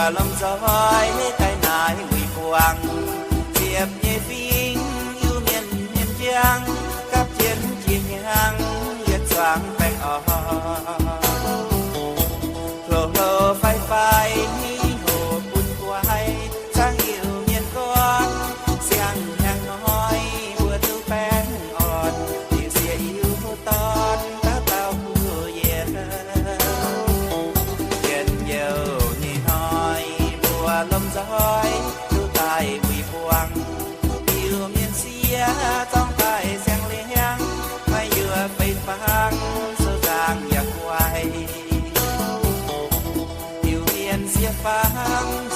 Lomh nzoih daaih naaic wuic buangh, ziepc nyei fingx Iu-Mienh mienh njang, gapv jienv jiex hnyangx yietc zuangx baengh orn. Hlo hlo fai fai ni hoc bun guai, cangv Iu-Mienh gorngv siang hnyangx hnoi mbuo duqv baengh orn, liuz siex Iu-Dorn dauh dauh kuv yienx. Yienx youh nyei hnoi mbuo lomh nzoih duqv daaih wuic buangh, Iu-Mienh sieqv zorngv daaih siang-liangv, maiv yuoqc fei fang sou zaangc yaac guai. Iu-Mienh sieqv fangv